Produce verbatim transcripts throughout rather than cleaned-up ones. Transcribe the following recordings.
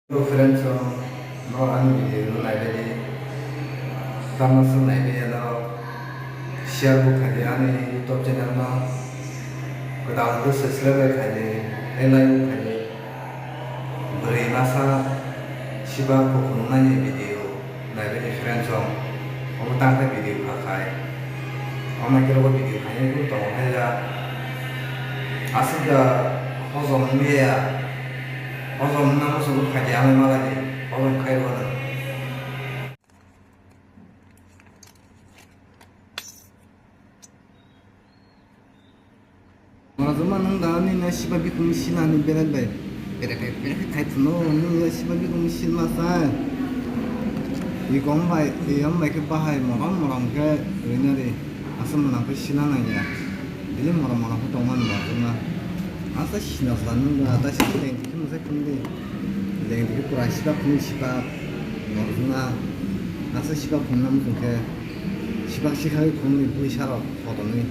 Hello friends, no ani video no naibaidi, tamo song naibai ya no share bo khaidi ani YouTube channel no, kwtal khe subscribe bai khaidi, tei like bo khaidi. Bwrwi masa siba kuphunuknani video naibaidi friends song, omo tang khe video kha khai, omo khe rogo video khainai bo tongo khe ya, aswk da hojom wngya. Hojom wngna muchung khaidi, amai malai di hojom khai rwna. Morajwma nwng da nini siba bikung sinani belai bai. Bere bere bere khai phuno nwng le siba bikung sin ma sai. I kom bai, i om bai khe bahai morom morom khe rwina ri. Aswk mwnang khe sina nangya. Bini morom morom khe tongmani morajwma. Asa sina sla nwng da, da sina lengdi khe mwsai phunukdi. Lengdi khe pura siba phunuk siba morajwma. Asa siba phunukna muchung khe siba sikha khe phunukni bui sarok kotorni.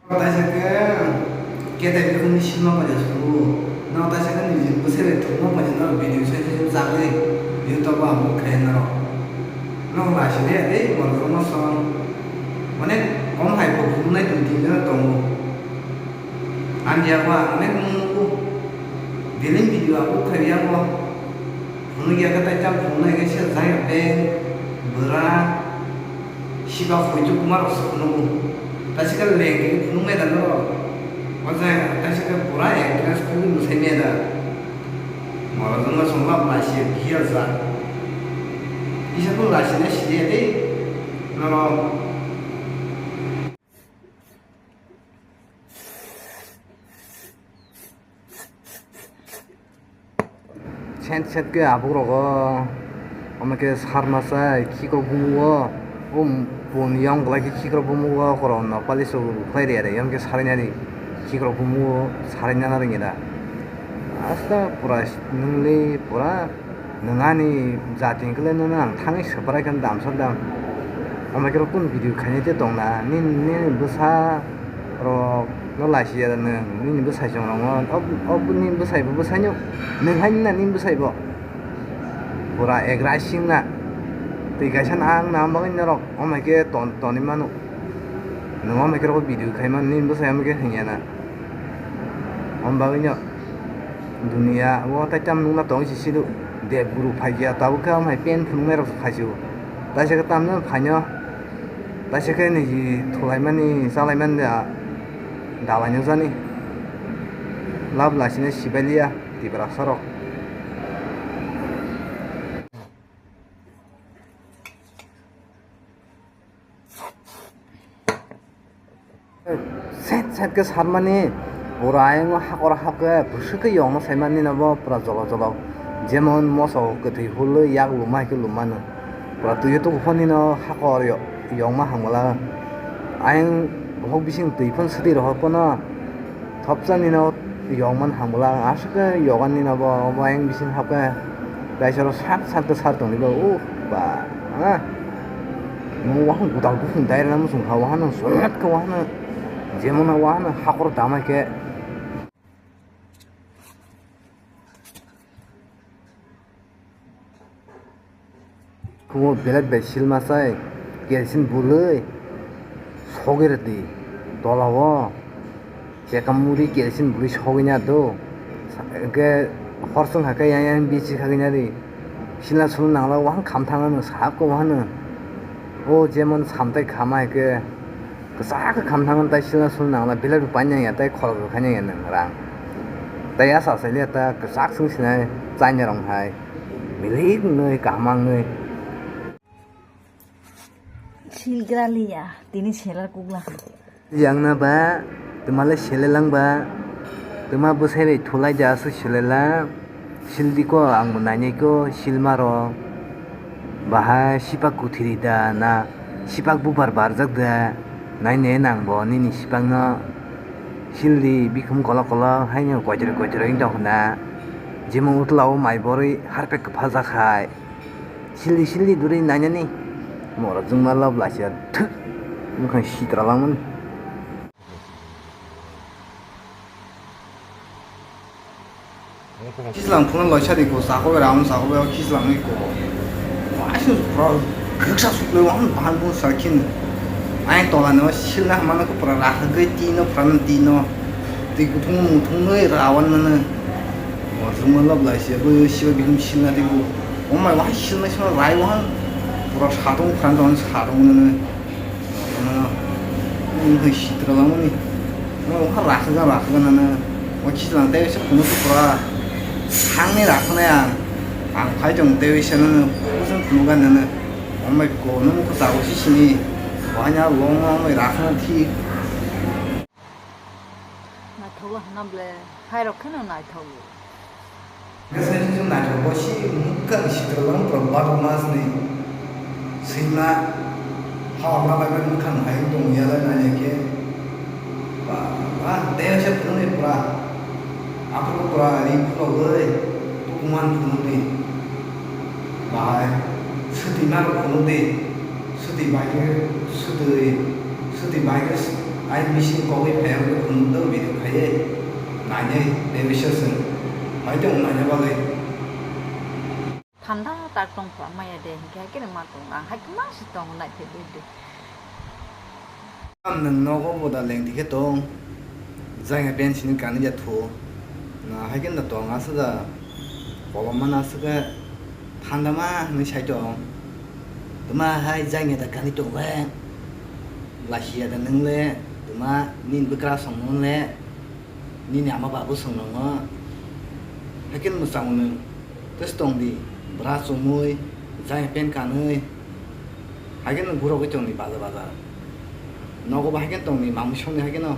Taisa khe kete bikungni sima paja suru. No taisa khe nini bwsai bai thwkma paja no video sai sai chagwi YouTube o upload khai naro. No ba sidi ade morok no song. Onek kom hai bo phunuknai tong tin jora tongo. Ani yago ang onek nwng nugo. Daily video upload khai yango. Phunukya khe tai tam phunuknai khe se jaya beng, bwra, siba huitu kuma rok se phunugo. Taisa khe leng khe phunuknai da norok. O jaya taisa khe bwra entrance khulwi mwsai maya da. Morok jwngno chwng lab lachi ya biya ja. Kisa phano lachi nai sidi ya de norok. Set set khe abuk rogo omo khe sarma sai khikrok bumu o, o boni yong belai khe khikrok bumu o, korok no pali so rwkhlai rwya de, yong khe sarinani khikrok bumu o, sarinani ringya da. Asta pura nungli pura. Nwng ani jati hwnkhe le nono ang thangwi swprai khe damsa dam. Omo khe rok kunu video khainai tei tongna? Nini, nini bwsa rok no lachi ya nwng, nini bwsai chwng rok no. Ob-, ob-, nini bwsai bo bwsai no. Nwng hai nini bwsai bo. Pura egra sing na. Twi kaisa na ang na bagwi norok omo khe ton, toni mano. Nwng omo khe rok video khai man, nini bwsai omo khe hwnya na. Omo bagwi no. Duniya o tai tam nungna tong si sidu. De buru phai ya tabuk khe omo hai pen phunuknai rok khai si o. Taisa khe tamno phaino. Taisa khe niji thulaimani chalaimani da. Dalai no jani. Lab laisine sibailiya Tiprasa rok. Set set khe sarmani, pura ayang o hakor hap khe bwswk khe yong no saimani no bo pura jolo jolo. Jemon moso kwthwi hulwi yak luma hai khe luma no. Pura twi o tubu phone no hakor yo-, yong ma hangmala. Ayang bohok bising twi phone swtwi rohor phano. Thopsa nino yokmani hangmwla ang aswk khe yogan nino bo, bo ayang bising hapkhe kaisa rok sak sak khe sar tongwi bo, uh, ba, ha. Mo wahang gutal buphang dairana muchung kha, wahano songwt khe wahano jemona wahano hakor damai khe. Kumo belai bai silma sai, kerosene bului, sogwi rwdi, tola o, chekam muri kerosene bului sogwi na do, hwnkhe hor chwng hakhe yang yang bichi khagwi nadi, silna sulna nangla wahang kham thangno sahap khe wahano, o jemon samtai khama hai khe. Kwchak khe kham thangmani tei silna sulna nangla, belai bo paina ya tei khorok rwkhaina ya nwng rang. Tei ya sa sailiya ta kwchak swng sinai chaina rong hai. Milik wngnwi kaham wngnwi. Silgra liya, tini selar kukla. Yangna ba, twma le sele lang ba, twma bwsai bai thulai da aswk sele la. Sil di ko, ang bo nainai ko, sil ma rw. Bahai sipak kuthiri da na sipak bubar barjak da? Nainai nang bo nini sipak no. Sil di, bikhum kolok kolok hai no koichwrai koichwrai wng tong kho na. Jemon utla o mai borwi harpek kwphajak hai. Sil di, sil di, duri nainani. Morok jwngma lob lasia thwk. Bwkhang sitra langmani. Kislang phunukno loisa di ko, sako bai raun, sako bai kislang bai ko. Waisa pura gaksa suklai wan bahan bun sakin. Ai tola no silna hamano ko pura rakha gai tino, pran tino. Twi kuthung muthung noi rawan nana. Wajruma lab lai se bo siba bihim silna di ko. Omai wahai silna sima rai wan. Pura satung pran don satung nana. Wngkha sitra langmani. Wngkha rakhagan rakhagan nana. O khichlang tei se phunuk pura. Thangni rakhanai ang. Ang phai tong tei se nana. Kusun phunugan nana. Omai ko nung ko tago si sini. Wanya long long mai rakhana thi. Naithogo hwnna ble, hai rok kheno naithogo. Khe sai sung naithok bo si mwkhang sitra long pro baro mas ni sima ha ma bai bai mwkhang hai tong ya lai nai khe ba ba te se phunuk ni pura aphuru pura ri phunuk oi tukuman phunuk ni bahai swtwi ma rok phunuk di swtwi bai khe swtwi swtwi bai khe ai misi kogwi phai rok phunuk do video khai nai nai te bisa se mai tong nai ba le. Thanda tak tong kha maya de, hinkhe hai khe ma tong, ang hai khe ma si tong, nai phe dui dui. Ang nwng nogo boda lengdi khe tong, janya ben sini kani ja thu. Na hai khe da tong asa da, kolom mana asa khe thanda ma hwnwi sai tong. Tuma hai janya da kani tong le, lasiya da nwng le, tuma nini bwkra song nwng le, nini ama babu song nwngo. Hai khe mwchang nwng. Tei tong di, bwra chumui, jai pen kanui, hai khe no gurogwi tong di baja baja. Nogo bo hai khe tong di, mamui song di hai khe no.